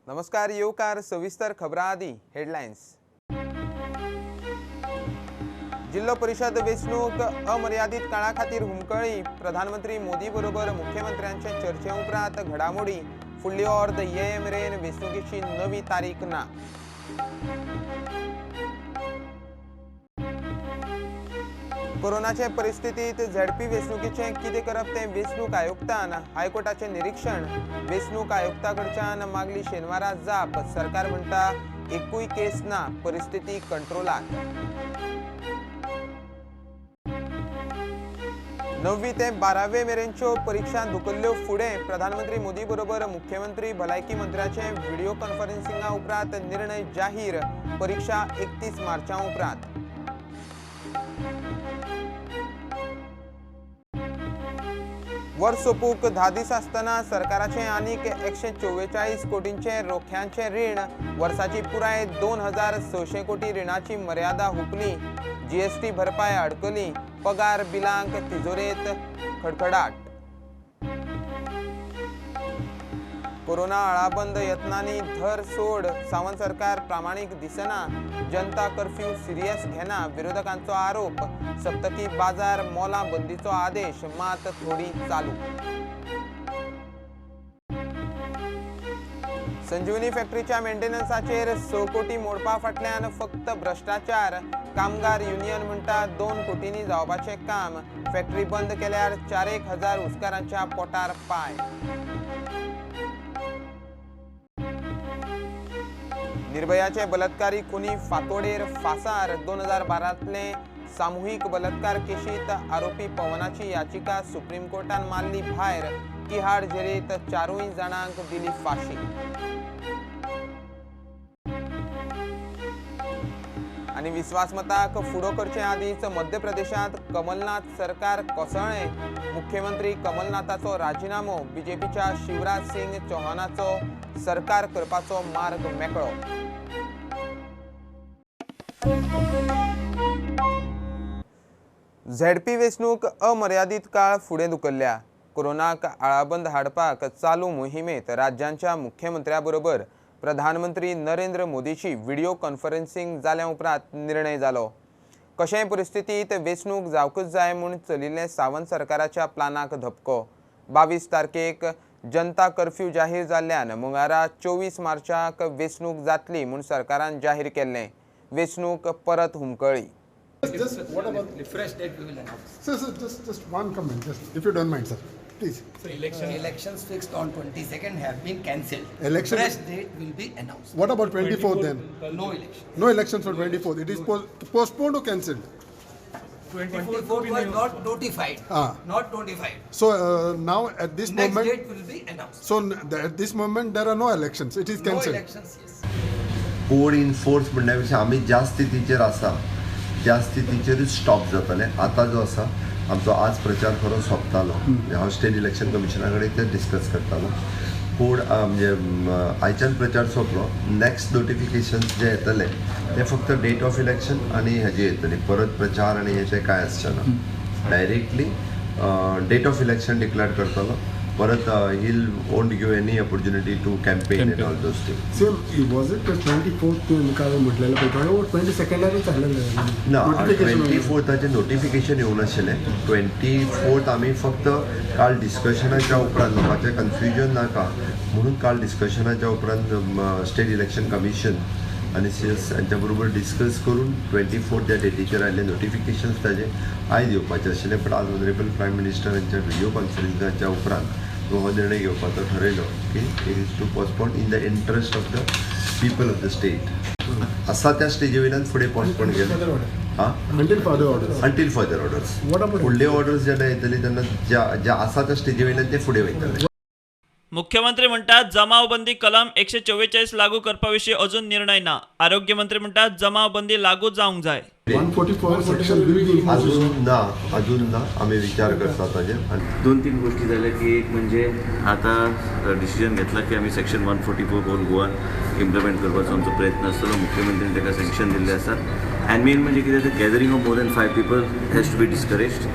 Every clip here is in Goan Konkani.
नमस्कार, येवकार सविस्तर खबरां आदी हेडलायन्स। जिल्हो परिषद वेंचणूक अमर्यादीत काळा खातीर हुमकळी। प्रधानमंत्री मोदी बरोबर मुख्यमंत्र्यांचे चर्चे उपरांत घडामोडी। फुडली अर्द ये मेरेन वेंचणुकेची नवी तारीख ना। कोरोनाचे परिस्थितीत झेडपी वेंचणुकेचें कितें करप तें वेंचणूक आयुक्तान हायकोर्टाचें निरीक्षण। वेंचणूक आयुक्ता कडच्यान मागली शेनवारा जाप। सरकार म्हणटा एकूय केस ना, परिस्थिती कंट्रोलात। 9वी ते 12वे मेरेनच्यो परीक्षा धुकल्ल्यो फुडें। प्रधानमंत्री मोदी बरोबर मुख्यमंत्री भलायकी मंत्र्याचे व्हिडिओ कॉन्फरन्सिंगा उपरांत निर्णय जाहीर। परीक्षा 31 मार्चा उपरांत। वर्स सोपूंक 10 दीस आसतना सरकाराचें आनीक 144 कोटींचें रोख्यांचें रीण। वर्साची पुराय 2600 कोटी रिणाची मर्यादा हुपली। जीएसटी भरपाय अडकली। पगार बिलांक तिजोरेंत खडखडाट। कोरोना आळाबंद यत्नांनी धर सोड। सावंत सरकार प्रामाणीक दिसना। जनता कर्फ्यू सिरियस घेना, विरोधकांचो आरोप। सप्तकी बाजार मोलां बंदीचो आदेश मात थोडी चालू। संजीवनी फॅक्टरीच्या मेंटेनन्साचेर 6 कोटी मोडपा फाटल्यान फक्त भ्रष्टाचार। कामगार युनियन म्हणटा 2 कोटींनी जावपाचें काम। फॅक्टरी बंद केल्यार 4-1 हजार हुस्कारांच्या पोटार पाय। निर्भयाचे बलात्कारी खुनी फातोडेर फासार। 2012तले सामुहीक बलात्कार केशीत आरोपी पवनाची याचिका सुप्रीम कोर्टान मारली भायर। तिहाड़ जेरीत 4 जाणांक दिली फाशी। आनी विस्वासमताक फुडो करचे आदींच मध्य प्रदेशांत कमलनाथ सरकार कोसळ्ळें। मुख्यमंत्री कमलनाथाचो राजिनामो। बीजेपीच्या शिवराज सिंग चौहानाचो सरकार करपाचो मार्ग मेकळो। झेडपी वेंचणूक अमर्यादीत काळ फुडें धुकल्ल्या। कोरोनाक आळाबंद हाडपाक चालू मोहिमेंत राज्यांच्या मुख्यमंत्र्या बरोबर प्रधानमंत्री नरेंद्र मोदीची व्हिडिओ कॉन्फरन्सिंग जाल्या उपरांत निर्णय जालो। कशेंय परिस्थितींत वेंचणूक जावंकच जाय म्हूण चलिल्लें सावंत सरकाराच्या प्लानाक धपको। 22 तारखेक जनता कर्फ्यू जाहीर जाल्ल्यान मंगळारा 24 मार्चाक वेंचणूक जातली म्हूण सरकारान जाहीर केल्लें। वेंचणूक परत हुमकळी। Just what about refresh date we will announce. Sir, sir, just one comment, just if you don't mind, sir, please. So elections fixed on 22nd have been cancelled. Election fresh date will be announced. What about 24th then? No election. No elections for 24th. It is postponed or cancelled? 24th was not notified. Not notified. So now at this next moment, date will be announced. So at this moment there are no elections. It is cancelled. No elections, yes. Code in force म्हणल्या पेक्षा आमी ज्या स्थितीचेर आसा त्या स्थितीचेरूच स्टॉप जातलें। आतां जो आसा आमचो आज प्रचार खरो सोंपतालो। हांव स्टेट इलेक्शन कमिशना कडेन ते डिस्कस करतालो। कोड म्हणजे आयच्यान प्रचार सोंपलो, नॅक्स्ट नोटिफिकेशन जे येतले ते फक्त डेट ऑफ इलेक्शन आनी हेजे येतले, परत प्रचार आनी हे ते कांय आसचें ना। Directly date of election declare करतलो। परत he'll won't give any opportunity to campaign and all those things. Sir, was it the 24th निकाल म्हटलेलं पळय 22nd चाललेलं ना? 24थाचें नोटिफिकेशन येवंक नाशिल्लें। 24th आमी फक्त काल डिस्कशनाच्या उपरांत लोकांचें कन्फ्युजन नाका म्हणून काल डिस्कशनाच्या उपरांत स्टेट इलेक्शन कमिशन आनी सी एस हांच्या बरोबर डिस्कस करून 24 त्या डेटीचेर आयिल्ले नोटिफिकेशन्स ताजे आयज येवपाचें आशिल्लें। पण आज ऑनरेबल प्रायम मिनिस्टर हांच्या व्हिडिओ कॉन्फरन्साच्या उपरांत हो निर्णय घेवपाचो ठरयलो की it is to postpone in the interest of the people of the state. आसा त्या स्टेजी वयल्यान फुडें पोस्टपोन केलें। हां, until further orders. Until further orders. फुडले ऑर्डर्स जेन्ना येतले तेन्ना ज्या आसा त्या स्टेजी वयल्यान ते फुडें वयतले। मुख्यमंत्री म्हणटात जमावबंदी कलम 144 लागू करपा विशीं अजून निर्णय ना। आरोग्य मंत्री म्हणटात जमावबंदी लागू जावंक जाय। 144 सेक्शन अजून ना, अजून ना, आमी विचार करतात ताजेर। 2-3 गोष्टी जाल्या की एक म्हणजे आता डिसिजन घेतला की आमी सेक्शन 144 ऑल गोवान इम्प्लिमेंट करपाचो आमचो प्रयत्न आसतलो। मुख्यमंत्र्यान ताका सँक्शन दिल्लें आसा। आनी मेन म्हणजे कितें, gathering of more than 5 people has to be discouraged.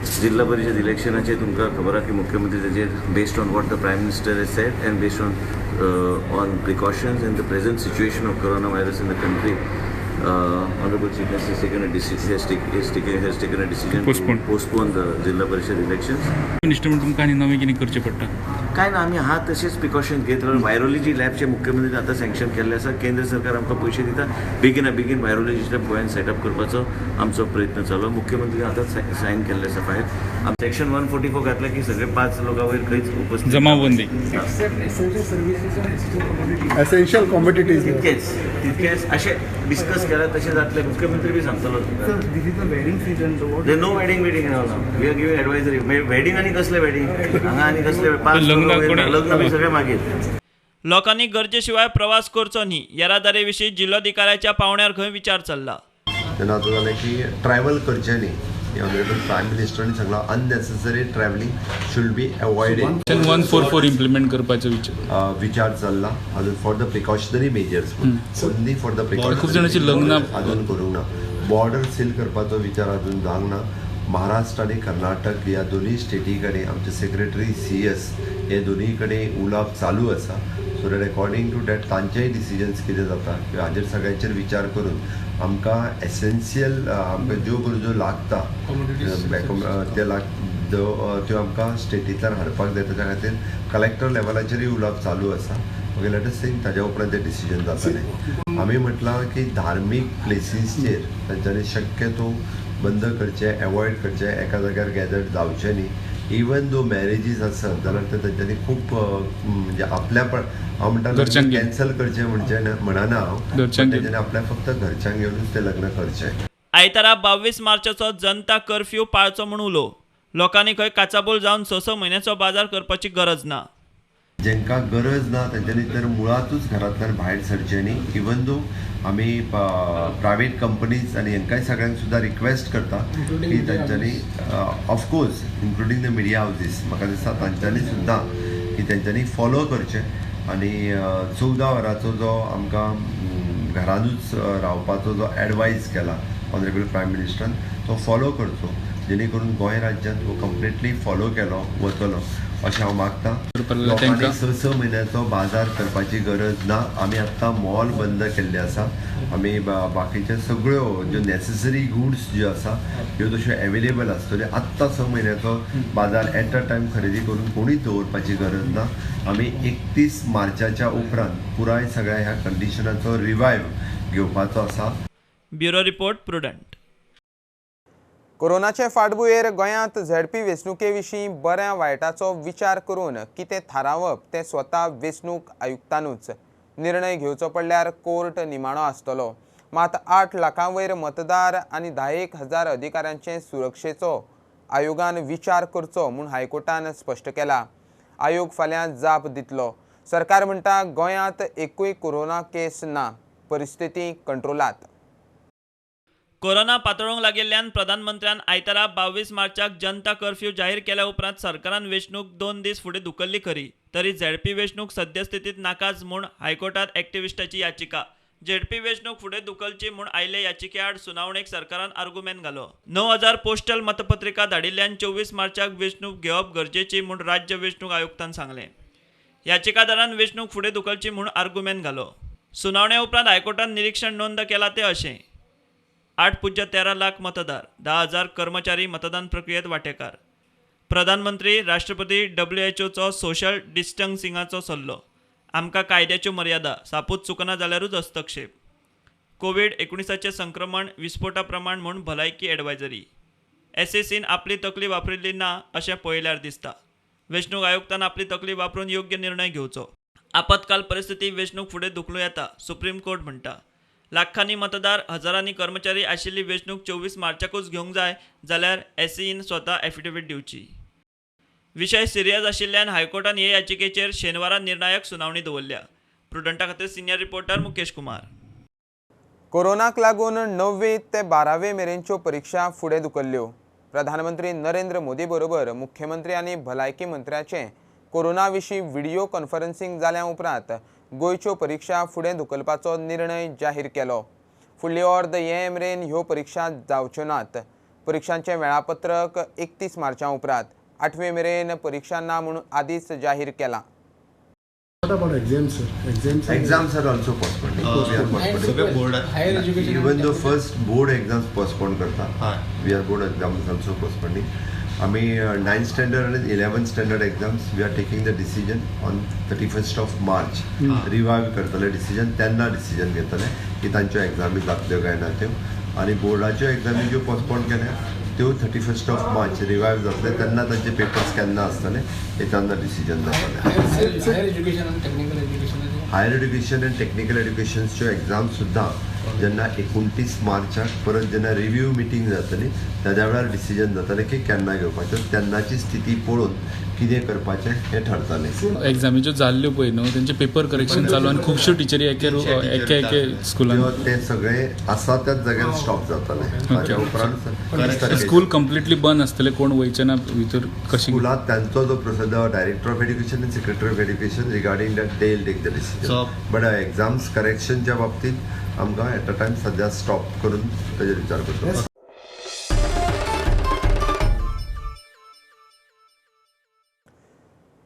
जिल्हा परिषद इलेक्शनाचे तुमकां खबर आहा की मुख्यमंत्री ताजेर based on what the Prime Minister has said and based on precautions and the present situation of corona virus in the country, Honorable Chief Minister has taken a decision, has taken a decision Postpone. To postpone the Zilla Parishad elections. Minister म्हणून तुमकां आनी नवें कितें करचें पडटा? काय ना, आमी आहा तशेंच प्रिकॉशन घेत रावले. व्हायरोलॉजी लॅबचे मुख्यमंत्री आतां सँक्शन केल्ले आसा. केंद्र सरकार आमकां पयशे दिता. बेगीना बेगीन व्हायरोलॉजी लॅब गोंयांत सेटअप करपाचो आमचो प्रयत्न चालू. मुख्यमंत्री आतांच सायन केल्ले आसा फायल. सेक्शन 144 घातला की सगळे पांच लोकां वयर खंयच उपस्थित जमावबंदी. Essential commodities. तितकेच तितकेच अशें डिस्कस केल्यार तशें जातलें. मुख्यमंत्री बी सांगतलो तुमकां. This is the wedding season, so what There no wedding wedding and all now. We are giving advisory. Wedding आनी कसले वेडिंग हांगा आनी कसले पांच लग्नाक लोक वयर कोणी- लग्न बी सगळे मागीर. लोकांनी गरजे शिवाय प्रवास करचो न्ही. येरादारी विशीं जिल्लोधिकाऱ्याच्या पावंड्यार खंय विचार चल्ला. तेन्ना आतां जालें की ट्रॅवल करचें न्ही. ऑनरेबल प्रायम मिनिस्टरांनी सांगलां, unnecessary travelling should be avoided. 144 implement करपाचो विचार? विचार चल्ला अजून for the precautionary measures, only for the खूप जाणांची लग्नां- अजून करूंक ना. बॉर्डर सील करपाचो विचार अजून जावंक ना. महाराष्ट्र आनी कर्नाटक ह्या दोनूय स्टेटी कडेन आमचे सेक्रेटरी सीएस हे दोनूय कडेन उलोवप चालू आसा, so that according to that तांचेय डिसिजन्स कितें जाता किंवा हाजेर सगळ्यांचेर विचार करून आमकां एसेन्शियल आमकां ज्यो गरजो लागता ते लाग त्यो आमकां स्टेटींतल्यान हाडपाक जाय. ताच्या खातीर कलेक्टर लेवलाचेरूय उलोवप चालू आसा. ओके, let us think, ताज्या उपरांत तें डिसिजन जातलें. आमी म्हटलां की धार्मीक प्लेसीसचेर तांच्यांनी शक्यतो बंद करचें, एवॉयड करचें, एका जाग्यार गॅदर्ड जावचें न्ही. इवन दो मॅरेजीस आसत जाल्यार ते तांच्यांनी खूब म्हणजे आपल्या पण हांव म्हणटा घरच्यांक घेवन. कॅन्सल करचें म्हणचें म्हणना हांव, पण घरच्यांक घेवन. तांच्यांनी आपल्या फक्त घरच्यांक घेवनूच तें लग्न करचें. आयतारा 22 मार्चाचो जनता कर्फ्यू पाळचो म्हूण उलो. लोकांनी खंय काचाबूल जावन स स म्हयन्याचो बाजार करपाची गरज ना. जेंकां गरज ना तेंच्यांनी तर मुळातूच घरांतल्यान भायर सरचें न्ही. इवन दो आमी प्रायवेट कंपनीज आनी हेंकांय सगळ्यांक सुद्दां रिक्वेस्ट करता की तांच्यांनी, of course including the media houses, म्हाका दिसता तांच्यांनी सुद्दां की तेंच्यांनी फॉलो करचें आनी 14 वरांचो जो आमकां घरानूच रावपाचो जो एडवायज केला ऑनरेबल प्रायम मिनिस्टरान, तो फॉलो करचो, जेणे करून गोंय राज्यांत हो कंप्लिटली फॉलो केलो वतलो अशें हांव मागता. लोकांनी तांकां स स म्हयन्याचो बाजार करपाची गरज ना. आमी आत्तां मॉल बंद केल्ले आसा. आमी बाकीचे सगळ्यो ज्यो नॅसेसरी गुड्स ज्यो आसा त्यो तश्यो एवेलेबल आसतल्यो. आत्तां 6 म्हयन्याचो बाजार एट अ टायम खरेदी करून कोणीच दवरपाची गरज ना. आमी 31 मार्चाच्या उपरांत पुराय सगळ्या ह्या कंडिशनाचो रिवायव घेवपाचो आसा. Bureau report, Prudent. कोरोनाचे फाटभुंयेर गोंयांत झेडपी वेंचणुके विशीं बऱ्या वायटाचो विचार करून कितें थारावप तें स्वता वेंचणूक आयुक्तानूच निर्णय घेवचो पडल्यार कोर्ट निमाणो आसतलो. मात 8 लाखां वयर मतदार आनी 10,000 अधिकाऱ्यांचे सुरक्षेचो आयोगान विचार करचो म्हूण हायकोर्टान स्पश्ट केला. आयोग फाल्यां जाप दितलो. सरकार म्हणटा, गोंयांत एकूय कोरोना केस ना, परिस्थिती कंट्रोलात. कोरोना पातळूंक लागिल्ल्यान प्रधानमंत्र्यान आयतारा 22 मार्चाक जनता कर्फ्यू जाहीर केल्या उपरांत सरकारान वेंचणूक 2 दीस फुडें धुकल्ली खरी, तरी झेडपी वेंचणूक सद्यस्थितीत नाकाच म्हूण हायकोर्टात एक्टिविस्टाची याचिका. झेडपी वेंचणूक फुडें धुकलची म्हूण आयिल्ले याचिके आड सुनावणेक सरकारान आर्गुमेंत घालो. 9000 पोस्टल मतपत्रिका धाडिल्ल्यान 24 मार्चाक वेंचणूक घेवप गरजेची म्हूण राज्य वेंचणूक आयुक्तान सांगलें. याचिकादारान वेंचणूक फुडें धुकलची म्हूण आर्गुमेंत घालो. सुनावणे उपरांत हायकोर्टान निरीक्षण नोंद केलां तें अशें: 8.13 लाख मतदार, 10,000 कर्मचारी मतदान प्रक्रियेत वांटेकार. प्रधानमंत्री, राष्ट्रपती, डब्ल्यूएचओचो सोशल डिस्टन्सिंगाचो सल्लो. आमकां कायद्याच्यो मर्यादा, सापूच चुकना जाल्यारूच हस्तक्षेप. कोवीड 19चें संक्रमण विस्फोटा प्रमाण म्हूण भलायकी एडवायजरी. एसईसीन आपली तकली वापरिल्ली ना अशें पळयल्यार दिसता. वेंचणूक आयुक्तान आपली तकली वापरून योग्य निर्णय घेवचो. आपत्काल परिस्थिती वेंचणूक फुडें धुकलूं येता, सुप्रीम कोर्ट म्हणटा. लाखांनी मतदार, हजारांनी कर्मचारी आशिल्ली वेंचणूक 24 मार्चाकूच घेवंक जाय जाल्यार एसईन स्वता एफिडेवीट दिवची. विशय सिरियस आशिल्ल्यान हायकोर्टान हे याचिकेचेर शेनवारा निर्णायक सुनावणी दवरल्या. प्रुडंटा खातीर सिनियर रिपोर्टर मुकेश कुमार. कोरोनाक लागून णव्वे ते 12वे मेरेनच्यो परिक्षा फुडें धुकल्ल्यो. प्रधानमंत्री नरेंद्र मोदी बरोबर मुख्यमंत्री आनी भलायकी मंत्र्याचें कोरोना विशीं व्हिडियो कॉन्फरन्सिंग जाल्या उपरांत गोंयच्यो परिक्षा फुडें धुकलपाचो निर्णय जाहीर केलो. फुडली ऑर्द ये मेरेन ह्यो परिक्षा जावच्यो नात. परिक्षांचें वेळापत्रक 31 मार्चा उपरांत 8वे मेरेन परिक्षा ना म्हूण आदींच जाहीर केलां. What about exams, sir? Exams are also postponed. We are postponing. Even though first board exams postpone करता, we are board exams also postponing. आमी 9th standard and 11th standard exams we are taking the decision on 31st of March. Revive करतले डिसिजन, तेन्ना डिसिजन घेतले की तांच्यो एग्जामी जातल्यो काय ना त्यो. आनी बोर्डाच्यो एग्जामी ज्यो पोस्टपोन केल्या त्यो 31st of March revive जातले, तेन्ना तांचे पेपर्स केन्ना आसतले हे तेन्ना डिसिजन जातलें. हायर एड्युकेशन आनी टॅक्निकल एड्युकेशन्सच्यो एग्जाम सुद्दां जेन्ना 29 मार्चाक परत जेन्ना रिव्यू मिटींग जातली तेज्या वेळार डिसिजन जातलें की केन्ना घेवपाचें, तेन्नाची स्थिती पळोवन कितें करपाचें हें ठरतलें. एग्जामी ज्यो जाल्ल्यो पळय न्हू तेंचे पेपर करेक्शन चालू आनी खुबश्यो टिचरी एके एके स्कुलान ते सगळे आसा त्याच जाग्यार स्टॉप जातलें. ताच्या उपरांत स्कूल कंप्लिटली बंद आसतलें, कोण वयचे ना भितर. कशें स्कुलांत तांचो जो procedure director of education आनी secretary of education regarding that they will take the decision. But exams करेक्शनच्या बाबतींत आमकां एट अ टायम सद्या स्टॉप करून ताजेर विचार करतो.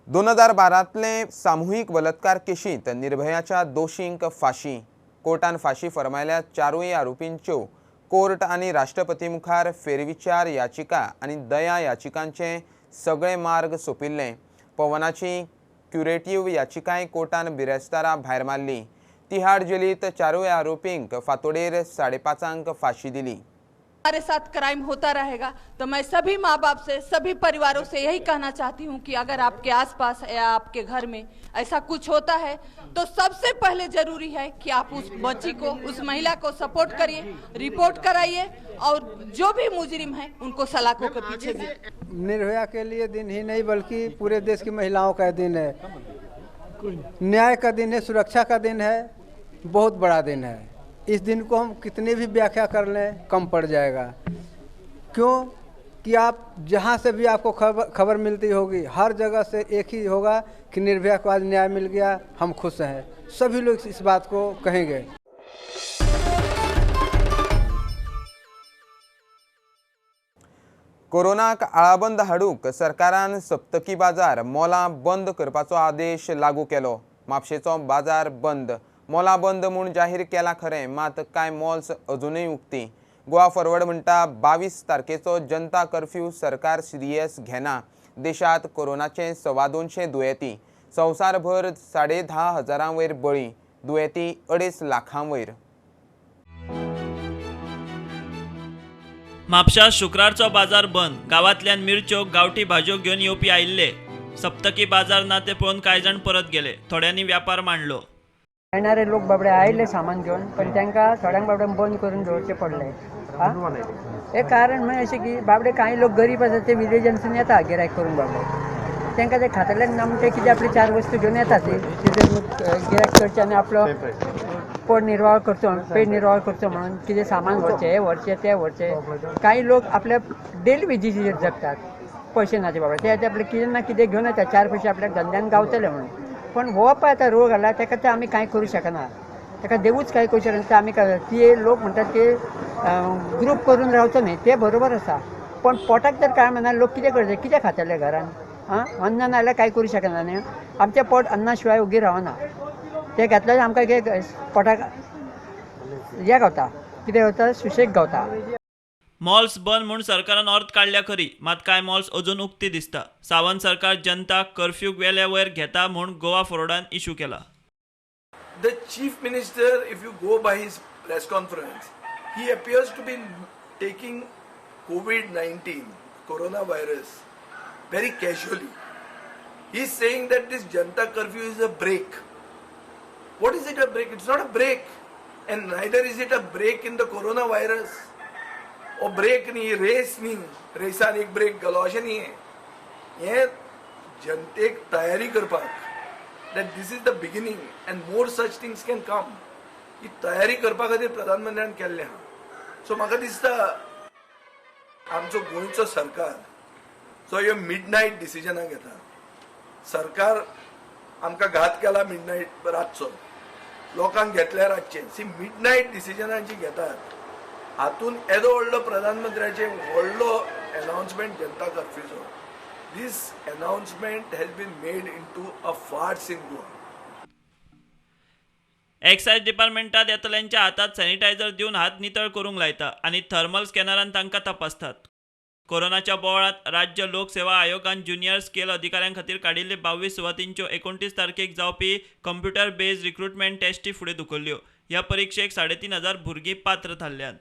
दोन 2012तले सामुहीक बलात्कार केशींत निर्भयाच्या दोशींक फाशी. कोर्टान फाशी फर्मायल्या चारूय आरोपींच्यो कोर्ट आनी राष्ट्रपती मुखार फेरविचार याचिका आनी दया याचिकांचे सगळे मार्ग सोंपिल्ले. पवनाची क्युरेटीव याचिकाय कोर्टान बिरेस्तारा भायर मारली. तिहाड़ जेलीत चारूय आरोपींक फांतोडेर 5:30 फाशी दिली. हमारे साथ क्राइम होता रहेगा तो मैं सभी माँ बाप से, सभी परिवारों से यही कहना चाहती हूँ कि अगर आपके आसपास या आपके घर में ऐसा कुछ होता है तो सबसे पहले जरूरी है कि आप उस बच्ची को, उस महिला को सपोर्ट करिए, रिपोर्ट कराइए और जो भी मुजरिम है उनको सलाखों के पीछे भी। निर्भया के लिए दिन ही नहीं बल्कि पूरे देश की महिलाओं का दिन है, न्याय का दिन है, सुरक्षा का दिन है, बहुत बड़ा दिन है। इस दिन को हम कितने भी व्याख्या कर लें कम पड़ जाएगा। क्यों कि आप जहाँ से भी आपको खबर मिलती होगी हर जगह से एक ही होगा कि निर्भया को आज न्याय मिल गया, हम खुश हैं। सभी लोग इस बात को कहेंगे। कोरोनाक आळाबंद हाडूंक सरकारान सप्तकी बाजार मॉलां बंद करपाचो आदेश लागू केलो. म्हापशेचो बाजार बंद, मॉलां बंद म्हूण जाहीर केला खरें, मात कांय मॉल्स अजुनूय उक्ती. गोवा फॉरवर्ड म्हणटा 22 तारखेचो जनता कर्फ्यू सरकार सिरियस घेना. देशांत कोरोनाचे 225 दुयेंती, संवसारभर 10,500 वयर बळी, दुयेंती 2.5 लाखां वयर. म्हापशा शुक्रारचो बाजार बंद. गांवांतल्यान मिरच्यो, गांवठी भाजयो घेवन येवपी आयिल्ले. सप्तकी बाजार ना ते पळोवन कांय जाण परत गेले, थोड्यांनी व्यापार मांडलो. येणारे लोक बाबडे आयले सामान घेवन, पण तांकां थोड्यांक बाबड्यांक बंद करून दवरचें पडलें. हें कारण म्हणजे अशें की बाबडे कांय लोक गरीब आसा ते विलेजांसून येता गिरायक करूंक बाबडे, तांकां ते खातल्यांक ना म्हण ते कितें आपली 4 वस्तू घेवन येता, ते गिरायक करचें आनी आपलो पोट निर्वाह करचो, पेट निर्वाह करचो म्हणून कितें सामान व्हरचें, हें व्हरचें, तें व्हरचें. कांय लोक आपल्या डेली वेजीचेर जगतात, पयशे ना ते बाबडे, ते आपले कितें ना कितें घेवन येता, 4 पयशे आपल्या धंद्यान गावतले म्हणून. पण हो पळय आतां रोग आला ताका ते आमी कांय करूं शकना, ताका देवूच कांय करूं शकना. ते आमी ते लोक म्हणटात की ग्रूप करून रावचो न्हय, ते बरोबर आसा, पण पोटाक तर काय म्हणा लोक कितें करतले, कितें खातले घरान? आं, अन्न ना जाल्यार कांय करूं शकना न्हय. आमचें पोट अन्ना शिवाय उगी रावना, तें घेतल्यार आमकां कितें पोटाक हें गावता, कितें गावता, सुशेग गावता. मॉल्स बंद म्हूण सरकारान अर्थ काडल्या खरी, मात कांय मॉल्स अजून उक्ती दिसता. सावंत सरकार जनता कर्फ्यू वेल्या वयर घेता म्हूण गोवा फॉरवर्डान इशू केला. The chief minister, if you go by his press conference, he appears to be taking COVID-19 corona virus very casually. He is saying that this Janata curfew is a break. What is it a break? It's not a break, and neither is it a break in the corona virus. O break न्ही, रेस न्ही, रेसान एक ब्रेक घालो अशें न्ही. हें जनतेक तयारी करपाक that this is the beginning and more such things can come, ही तयारी करपा खातीर प्रधानमंत्र्यान केल्लें आहा. सो म्हाका दिसता आमचो गोंयचो सरकार जो ह्यो मिडनायट डिसिजनां घेता, सरकार आमकां घात केला मिडनायट रातचो, लोकांक घेतल्या रातचें. सी, मिडनायट डिसिजनां जी घेतात हातून येदो व्हडलो प्रधानमंत्र्याचे व्हडलो अनाउन्समेंट जनता कर्फ्यूचो, this announcement has been made into a farce in Goa. Excise डिपार्टमेंटात येतल्यांच्या हातात सॅनिटायझर दिवन हात नितळ करूंक लायता आनी थर्मल स्कॅनरान तांकां तपासतात. कोरोनाच्या बोवाळांत राज्य लोकसेवा आयोगान ज्युनियर स्केल अधिकाऱ्यां खातीर काडिल्ले 22 सुवातींच्यो 29 तारखेक जावपी कंप्युटर बेज्ड रिक्रुटमेंट टेस्टी फुडें धुकल्ल्यो. ह्या परिक्षेक 3500 भुरगीं पात्र थारल्यात.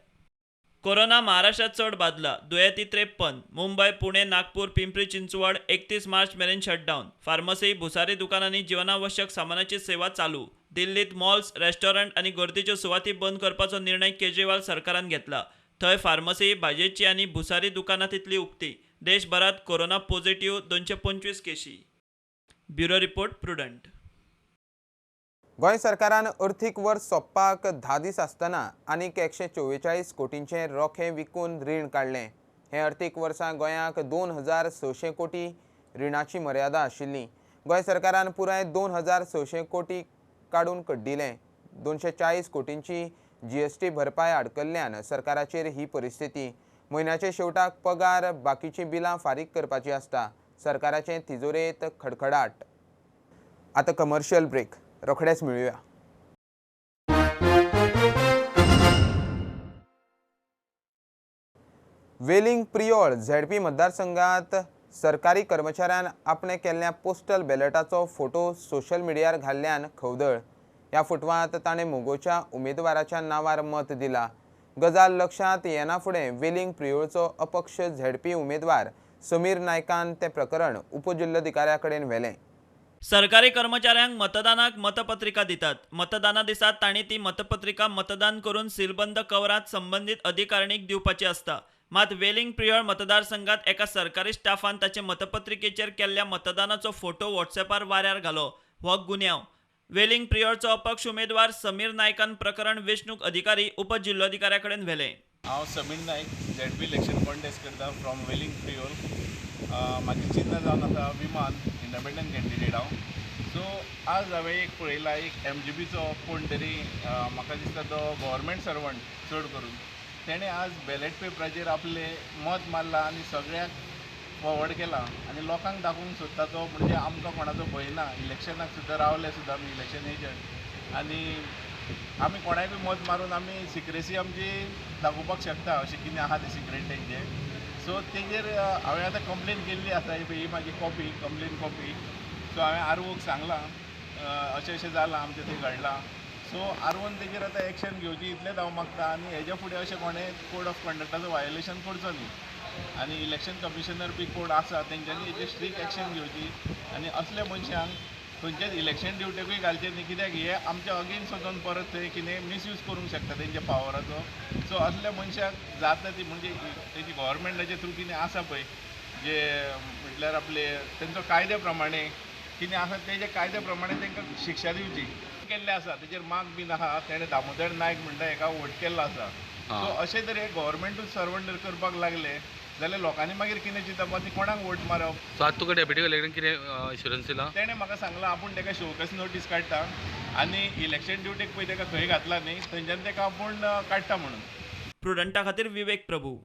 कोरोना महाराष्ट्रात चड बादला. दुयेंती 53. मुंबय, पुणे, नागपूर, पिंपरी चिंचवड 31 मार्च मेरेन शटडावन. फार्मसी, भुसारी दुकानांनी जीवनावश्यक सामानाची सेवा चालू. दिल्लीत मॉल्स, रेस्टॉरंट आनी गर्दीच्यो सुवाती बंद करपाचो निर्णय केजरीवाल सरकारान घेतला. थंय फार्मसी, भाजयेची आनी भुसारी दुकानां तितली उक्ती. देशभरात कोरोना पॉझिटिव्ह 225 केशी. Bureau report, Prudent. Goa सरकारान अर्थीक वर्स सोंपपाक 10 दीस आसतना आनीक 144 कोटींचें रोखे विकून रीण काडलें. हें अर्थीक वर्सा गोंयाक 2600 कोटी रिणाची मर्यादा आशिल्ली. गोंय सरकारान पुराय 2600 कोटी काडून कड्डिलें. 240 कोटींची जीएसटी भरपाय आडकल्ल्यान सरकाराचेर ही परिस्थिती. म्हयन्याचे शेवटाक पगार, बाकीची बिलां फारीक करपाची आसता. सरकाराचें तिजोरेंत खडखडाट. आतां कमर्शियल ब्रेक, रोखडेच मेळुया. वेलिंग प्रियोळ झेडपी मतदारसंघात सरकारी कर्मचाऱ्यान आपणे केल्ल्या पोस्टल बॅलेटाचो फोटो सोशल मिडियार घाल्ल्यान खवदळ. ह्या फोटवांत ताणें मोगोच्या उमेदवाराच्या नांवार मत दिला. गजाल लक्षांत येना फुडें वेलिंग प्रियोळचो अपक्ष झेडपी उमेदवार समीर नायकान तें प्रकरण उपजिल्लोधिकाऱ्या कडेन व्हेलें. सरकारी कर्मचाऱ्यांक मतदानाक मतपत्रिका दितात. मतदाना दिसा तांणी ती मतपत्रिका मतदान करून सीलबंद कवरांत संबंदीत अधिकारिणीक दिवपाची आसता. मात वेलिंग प्रियोळ मतदारसंघात एका सरकारी स्टाफान ताचे मतपत्रिकेचेर केल्ल्या मतदानाचो फोटो व्हॉट्सएपार वाऱ्यार घालो. हो गुन्यांव. वेलिंग प्रियोळचो अपक्ष उमेदवार समीर नायकान प्रकरण वेंचणूक अधिकारी उपजिल्लोधिकाऱ्या कडेन व्हेलें. हांव Sameer Naik, ZP election contest करता फ्रॉम वेलिंग प्रियोळ. म्हाजें चिन्न जावन आसा विमान, इंडिपेंडंट कॅन्डिडेट हांव. सो आज हांवें एक पळयला, एक एमजीबीचो कोण तरी, म्हाका दिसता तो गव्हर्मेंट सर्वंट चड करून, तेणें आज बॅलेट पेपराचेर आपलें मत मारलां आनी सगळ्याक फॉवर्ड केलां आनी लोकांक दाखोवंक सोदता तो म्हणजे आमकां कोणाचो भंय ना. इलेक्शनाक सुद्दां रावले सुद्दां आमी इलेक्शन एजंट आनी आमी कोणाकूय मत मारून आमी सिक्रेसी आमची दाखोवपाक शकता, अशें कितें आहा तें सिक्रेट तेंचें. सो तेजेर हांवें आतां कंप्लेन केल्ली आसा, ही म्हाजी कॉपी, कंप्लेन कॉपी. सो हांवें आरवोक सांगलां अशें अशें जालां आमचें थंय घडलां. सो आरवोन तेजेर आतां एक्शन घेवची इतलेंच हांव मागता आनी हेज्या फुडें अशें कोणें कोड ऑफ कंडक्टाचो वायोलेशन करचो न्ही आनी इलेक्शन कमिशनर बी कोण आसा तेंच्यांनी हेजेर स्ट्रीक्ट एक्शन घेवची आनी असल्या मनशांक खंयच्याच इलेक्शन ड्युटेकूय घालचें न्ही, कित्याक हे आमच्या अगेन्स्ट वचोन परत थंय कितें मिसयूज करूंक शकता तेंच्या पावराचो. सो असल्या मनशाक जाता ती म्हणजे तेजी गव्हर्मेंटाचे थ्रू कितें आसा पळय, जे म्हटल्यार आपले तेंचो कायद्या प्रमाणे कितें आसा तेज्या कायद्या प्रमाणे तांकां शिक्षा दिवची. केल्लें आसा तेजेर मार्क बीन आहा, तेणें दामोदर नायक म्हणटा हेका वोट केल्लो आसा. सो अशें तरेन गव्हर्मेंटूच सर्वंट करपाक लागले जाल्यार लोकांनी मागीर कितें चिंतप आनी कोणाक वोट मारप. सो आतां तुका डेप्युटी कलेक्टरान कितें एश्युरन्स दिला? तेणें म्हाका सांगलां आपूण ताका शोकस नोटीस काडटा आनी इलेक्शन ड्युटीक पळय ताका खंय घातला न्ही थंयच्यान ताका आपूण काडटा म्हणून. प्रुडंटा खातीर विवेक प्रभू.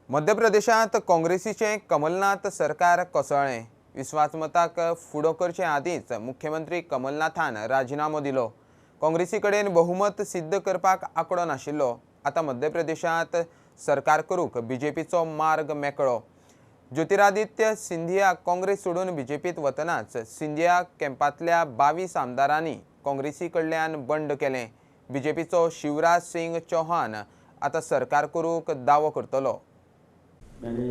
मध्य प्रदेशांत काँग्रेसीचें कमलनाथ सरकार कोसळ्ळें. विस्वासमताक फुडो करचे आदींच मुख्यमंत्री कमलनाथान राजिनामो दिलो. काँग्रेसी कडेन बहुमत सिद्ध करपाक आंकडो नाशिल्लो. आतां मध्य प्रदेशांत सरकार करूंक बीजेपीचो मार्ग मेकळो. ज्योतिरादित्य सिंधिया काँग्रेस सोडून बीजेपीत वतनाच सिंधिया कॅम्पांतल्या 22 आमदारांनी काँग्रेसी कडल्यान बंड केलें. बीजेपीचो शिवराज सिंग चौहान आतां सरकार करूंक दावो करतलो. मैंने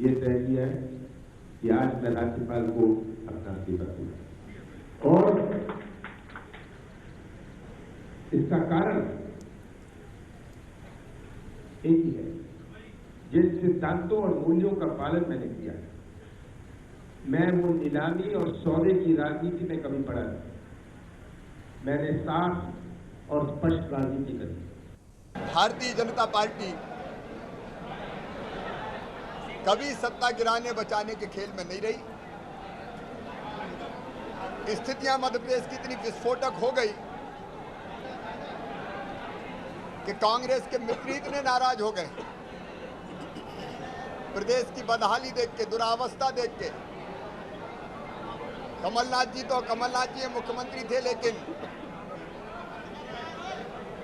ये तय किया है कि आज मैं राज्यपाल को अपना इस्तीफा दूंगा और इसका कारण एक ही है, जिन सिद्धांतों और मूल्यों का पालन मैंने किया है, मैं वो नीलामी और सौदे की राजनीति में कभी पड़ा नहीं। मैंने साफ और स्पष्ट राजनीति करी। भारतीय जनता पार्टी कभी सत्ता गिराने बचाने के खेल में नहीं रही। स्थितियां मध्य प्रदेश की इतनी विस्फोटक हो गई कि कांग्रेस के मित्र इतने नाराज हो गए, प्रदेश की बदहाली देख के, दुरावस्था देख के। कमलनाथ जी तो कमलनाथ जी मुख्यमंत्री थे, लेकिन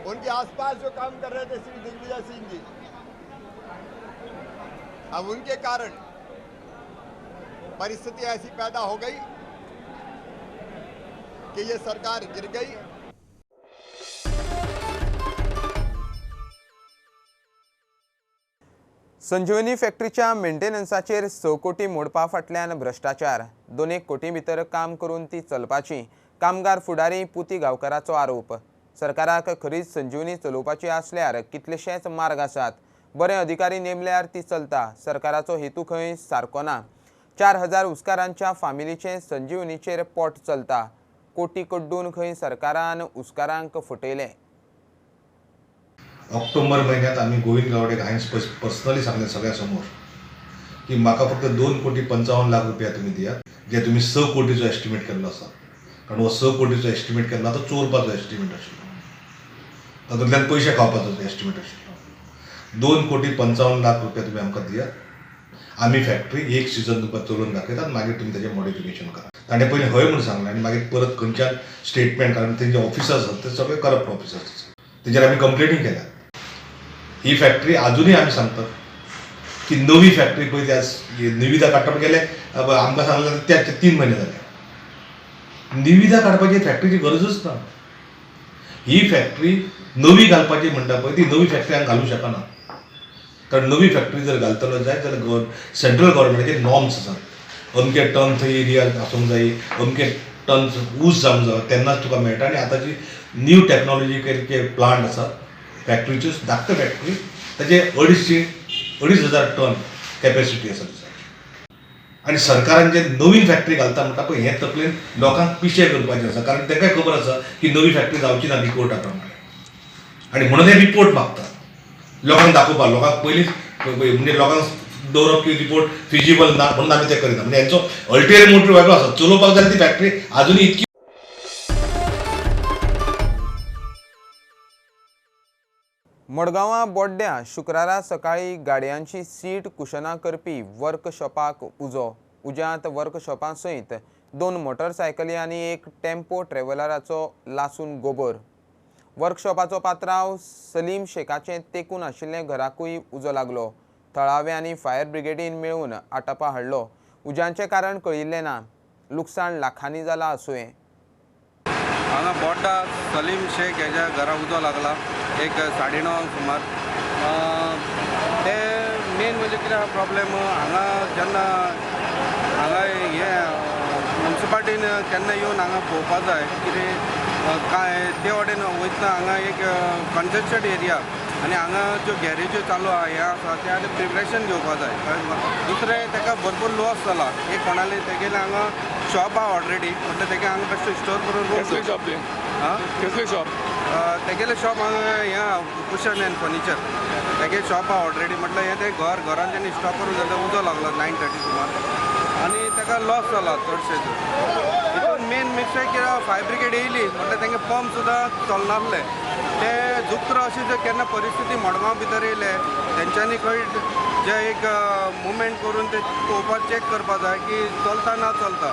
उनके आसपास जो काम कर रहे थे श्री दिग्विजय सिंह जी, अब उनके कारण परिस्थिति ऐसी पैदा हो गई कि ये सरकार गिर गई। संजीवनी फॅक्टरीच्या मेंटेनन्साचेर 6 कोटी मोडपा फाटल्यान भ्रश्टाचार। 2 कोटी भितर काम करून ती चलपाची, कामगार फुडारी पुती गांवकाराचो आरोप। सरकाराक खरीच संजीवनी चलोवपाची आसल्यार कितलेशेच मार्ग आसात, बरे अधिकारी नेमल्यार ती चलता। सरकाराचो हेतू खंय सारको ना। 4000 उस्कारांच्या फामिलीचें संजीवनीचेर पोट चलता। कोटी कड्डून खंय सरकारान उस्कारांक फटयले। ऑक्टोबर महिन्यात आम्ही गोविंद गावडेक हांवें पर्सनली सांगलें सगळ्या समोर की म्हाका फक्त 2,55,00,000 रुपया तुमी दियात, जे तुमी 6 कोटीचो एस्टिमेट केल्लो आसा, कारण हो 6 कोटीचो एस्टिमेट केल्लो तो चोरपाचो एस्टिमेट आशिल्लो, तातूंतल्यान पयशे खावपाचो एस्टिमेट आशिल्लो। 2,55,00,000 रुपया तुमी आमकां दियात, आमी फॅक्टरी एक सिजन तुमकां चलोवन दाखयतात, मागीर तुमी ताजें मॉडिफिकेशन करा। ताणें पयलीं हय म्हूण सांगलें आनी मागीर परत खंयच्यान स्टेटमेंट, कारण तेंचे ऑफिसर्स आसात ते सगळे करप्ट ऑफिसर्स आसात, तेजेर आमी कंप्लेनी केल्या। ही फॅक्टरी अजूनही आमी सांगतात की नवी फॅक्टरी पळय त्या निविदा काडटा गेले, आमकां सांगलें त्या 3 म्हयने जाले निविदा काडपाची फॅक्टरीची गरजूच ना। ही फॅक्टरी नवी घालपाची म्हणटा पळय ती नवी फॅक्टरी हांगा घालूंक शकना, कारण नवी फॅक्टरी जर घालतलो जायत जाल्यार सेंट्रल गव्हर्नमेंटाचे नॉर्म्स आसात, अमके टन थंय एरिया आसूंक जाय, अमके टन ऊस जावंक जाय तेन्नाच तुका मेळटा। आनी आतांची न्यू टॅक्नोलॉजीकल प्लांट आसात फॅक्टरीच्यो, धाकट्यो फॅक्टरी ताचे 2,500 टन कॅपॅसिटी आसा दिसाची। आनी सरकारान जे नवीन फॅक्टरी घालता म्हणटा पळय हें तकलेन लोकांक पिशें करपाचें आसा, कारण तांकांय खबर आसा की नवी फॅक्टरी जावची ना रिपोर्टा प्रमाणे, आनी म्हणून हे रिपोर्ट मागतात लोकांक दाखोवपाक, लोकांक पयलींच म्हणजे लोकांक दवरप की रिपोर्ट फिजिबल ना म्हणून आमी तें करिना। म्हणजे हेंचो अल्टेरियर मोटीव वेगळो आसा, चलोवपाक जाल्यार ती फॅक्टरी आजुनूय इतकी। मडगांवां बोड्ड्यां शुक्रारा सकाळीं गाडयांची सीट कुशनां करपी वर्कशॉपाक उजो। उज्यांत वर्कशॉपा सयत 2 मोटरसायकली आनी 1 टेम्पो ट्रॅव्हलराचो लासून गोबर। वर्कशॉपाचो पात्रांव सलीम शेखाचें तेंकून आशिल्ले घराकूय उजो लागलो। थळावे आनी फायर ब्रिगेडीन मेळून आटापा हाडलो। उज्यांचें कारण कळिल्लें ना। लुकसाण लाखांनी जालां आसुये। हांगा बोड्डा सलीम शेख हेज्या घरा उजो लागला एक 9:30 सुमार। ते मेन म्हणजे कितें प्रॉब्लेम हांगा जेन्ना हांगा हे म्युनिसिपालिटीन केन्ना येवन हांगा पळोवपा जाय कितें काय ते वटेन वयतना हांगा एक कंजस्टेड एरिया आनी हांगा ज्यो गॅरेज्यो चालू आहा हें आसा ते आनी प्रिपरेशन घेवपा जाय। दुसरें ताका भरपूर लॉस जाला, एक कोणाले तेगेलें हांगा शॉप आहा ऑलरेडी, म्हटल्यार तेगे हांगा बेश्टें स्टोर करून कसलें शॉप तें? आं, कसलें शॉप? तेगेलें शॉप हांगा हें आहा कुशन एंड फर्निचर तेगे शॉप आहा ऑलरेडी। म्हटल्यार हें तें घर घरान तेणी स्टॉक करून जाल्यार उजो लागलो 9:30 सुमार आनी ताका लॉस जाला चडशे। हितून मेन मिस्टेक कितें, फायर ब्रिगेड येयली म्हटल्यार तेंगे पंप सुद्दां चलनासले। ते जुक्र अशी जर केन्ना परिस्थिती मडगांव भितर येयले तेंच्यांनी खंय जे एक मुवमेंट करून ते पळोवपाक चॅक करपा जाय की चलता ना चलता।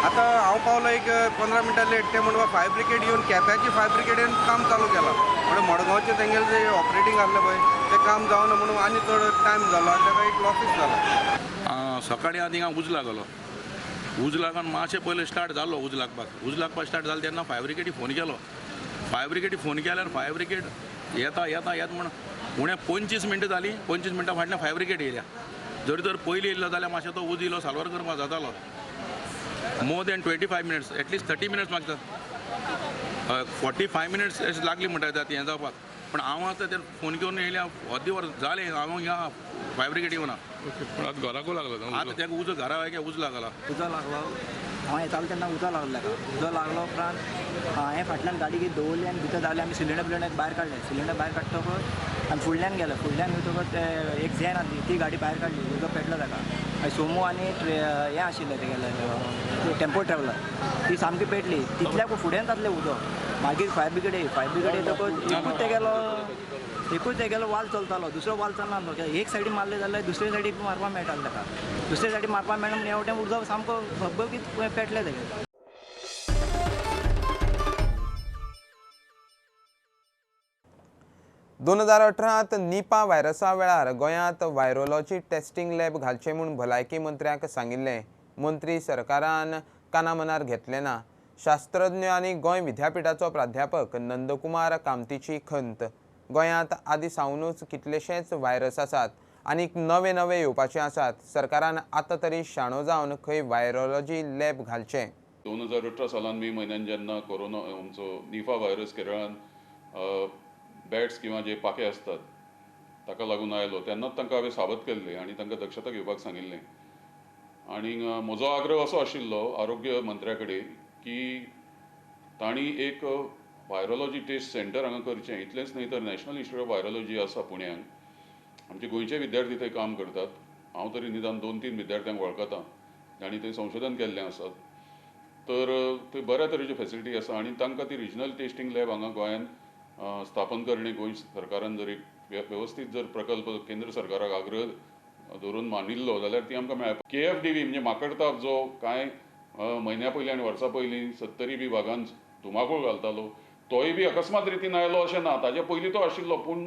आतां हांव पावलो एक 15 मिनटां लेट, ते म्हणटा फायर ब्रिगेड येवन केप्याची फायर ब्रिगेड येवन काम चालू केलां, म्हणून मडगांवचें तेंगेलें जें ऑपरेटींग आसलें पळय तें काम जावना म्हणून आनी चड टायम जालो आनी ताका एक लॉसीस जाला। सकाळीं आतां हिंगा उजो लागलो, उजो लागून मातशें पयलें स्टार्ट जालो उजो लागपाक, उजो लागपाक स्टार्ट जालो तेन्ना फायर ब्रिगेडी फोन केलो, फायर ब्रिगेडी फोन केल्यार फायर ब्रिगेड येता येता येता म्हण उणें 25 मिनटां जालीं, 25 मिनटां फाटल्यान फायर ब्रिगेड येयल्या। जरी तर पयलीं येयल्लो जाल्यार मातशें तो उजो इल्लो साल्वार करपाक जातालो। More than 25 minutes, at least 30 minutes मागता, हय 45 मिनट्स लागली म्हणटा हें जावपाक। पूण हांव आतां ते फोन करून येयल्या अर्दी वर जालें हांव हिंगा फायर ब्रिगेड येवना। पूण आतां घराकूय लागला आतां ताका उजो घरा उजो लागला, उजो लागलो। हांव येतालो तेन्ना उजो लागलो ताका, उजो लागलो उपरांत हांवें फाटल्यान गाडी कितें दवरली आनी भितर धांवले आमी सिलिंडर बिलिंडर भायर काडले, सिलिंडर भायर काडटकच आनी फुडल्यान गेले, फुडल्यान वयतकच ते एक झेन आसली ती गाडी भायर काडली, उजो पेटलो ताका। मागीर सोमू आनी हें आशिल्लें तेगेलें टेम्पो ट्रॅव्हलर ती सामकी पेटली, तितल्याक फुडें जातलें उजो। मागीर फायर ब्रिगेड, फायर ब्रिगेड येतकच एकूच तेगेलो एकूच तेगेलो वाल चलतालो, दुसरो वाल चलनासलो. एक सायडीन मारले जाल्यार दुसरे सायडीक मारपाक मेळटालें ताका, दुसरे सायडीन मारपाक मेळना म्हणून ह्या वटेन उजो सामको भगभगीत पेटले तेगे. दोन 2018 निपा व्हायरसा वेळार गोंयांत व्हायरोलॉजी टेस्टिंग लॅब घालचें म्हूण भलायकी मंत्र्याक सांगिल्लें. मंत्री सरकारान कानामनार घेतलें ना. शास्त्रज्ञ आनी गोंय विद्यापीठाचो प्राध्यापक नंदकुमार कामतीची खंत. गोंयांत आदी सावनूच कितलेशेच व्हायरस आसात आनीक नवे नवे येवपाचे आसात. सरकारान आतां तरी शाणो जावन खंय व्हायरोलॉजी लॅब घालचें. 2018 सालान मे म्हयन्यान जेन्ना कोरोना आमचो निफा व्हायरस केरळान बॅट्स किंवा जे पाखे आसतात ताका लागून आयलो तेन्नाच तांकां हांवें सावध केल्लें आनी तांकां दक्षता घेवपाक सांगिल्लें. आनी म्हजो आग्रह असो आशिल्लो आरोग्य मंत्र्या कडेन की तांणी एक व्हायरोलॉजी टेस्ट सेंटर हांगा करचें. इतलेंच न्हय तर नॅशनल इन्स्टिट्यूट ऑफ व्हायरोलॉजी आसा पुण्याक, आमचे गोंयचे विद्यार्थी थंय काम करतात. हांव तरी निदान 2-3 विद्यार्थ्यांक वळखता जांणी थंय संशोधन केल्लें आसा. तर थंय बऱ्या तरेची फेसिलिटी आसा आनी तांकां ती रिजनल टेस्टिंग लॅब हांगा गोंयांत स्थापन करणे गोंय सरकारान जर एक वेवस्थीत जर प्रकल्प केंद्र सरकाराक आग्रह धरून मांडिल्लो जाल्यार ती आमकां मेळपा. KFDV म्हणजे माकडताप जो कांय म्हयन्या पयलीं आनी वर्सां पयलीं 70 बी भागान धुमाकूळ घालतालो तोय बी अकस्मात रितीन आयलो अशें ना, ताजे पयलीं तो आशिल्लो पूण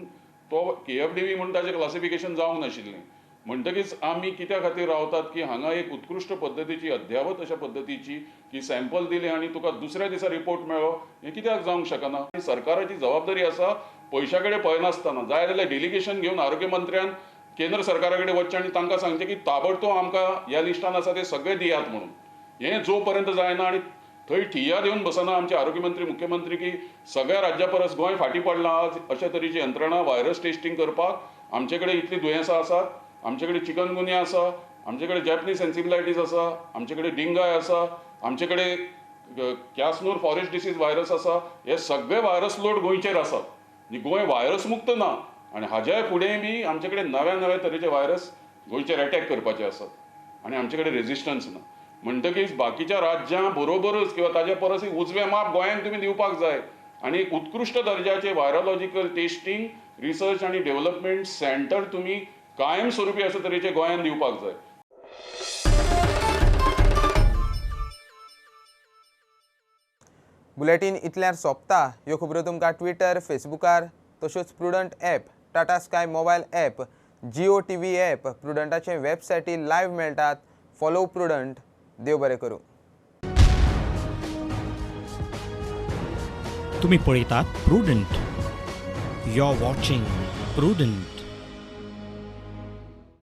तो KFDV म्हूण ताजें क्लासिफिकेशन जावंक नाशिल्लें. म्हणटकीच आमी कित्या खातीर रावतात की हांगा एक उत्कृश्ट पद्दतीची अद्यावत अशा पद्दतीची की सॅम्पल दिलें आनी तुका दुसऱ्या दिसा रिपोर्ट मेळ्ळो हें कित्याक जावंक शकना. सरकाराची जबाबदारी आसा पयशा कडेन पळयनासतना जाय जाल्यार डेलिगेशन घेवन आरोग्य मंत्र्यान केंद्र सरकारा कडेन वचचें आनी तांकां सांगचें की ताबडतोब आमकां ह्या लिस्टान आसा ते सगळे दियात म्हणून. हें जो पर्यंत जायना आनी थंय ठिया दिवन बसना आमचे आरोग्य मंत्री मुख्यमंत्री की सगळ्या राज्या परस गोंय फाटीं पडलां आज अशा तरेची यंत्रणा व्हायरस टेस्टिंग करपाक. आमचे कडेन इतलीं दुयेंसां आसात, आमचे कडेन चिकनगुनिया आसा, आमचे कडेन जॅपनीज एन्सिफलायटीस आसा, आमचे कडेन डिंगाय आसा, आमचे कडेन क्यासनूर फॉरेस्ट डिसीज व्हायरस आसा. हे सगळे व्हायरस लोड गोंयचेर आसात. गोंय व्हायरस मुक्त ना आनी हाज्याय फुडें बी आमचे कडेन नव्या नव्या तरेचे व्हायरस गोंयचेर अटॅक करपाचे आसात आनी आमचे कडेन रेजिस्टन्स ना. म्हणटकीच बाकीच्या राज्यां बरोबरच किंवा ताजे परस उजवें माप गोंयांत तुमी दिवपाक जाय आनी एक उत्कृश्ट दर्जाचे व्हायरोलॉजिकल टेस्टिंग रिसर्च आनी डेव्हलपमेंट सेंटर तुमी कायमस्वरूपी अशे तरेचे गोंयांत दिवपाक जाय. बुलेटीन इतल्यार सोंपता. ह्यो खबरो तुमकां ट्विटर, फेसबुकार तश्योच Prudent app, Tata Sky mobile app, Jio TV app, प्रुडंटाचे वेबसायटी live मेळटात. Follow Prudent. देव बरें करूं. तुमी पळयतात Prudent. You are watching Prudent.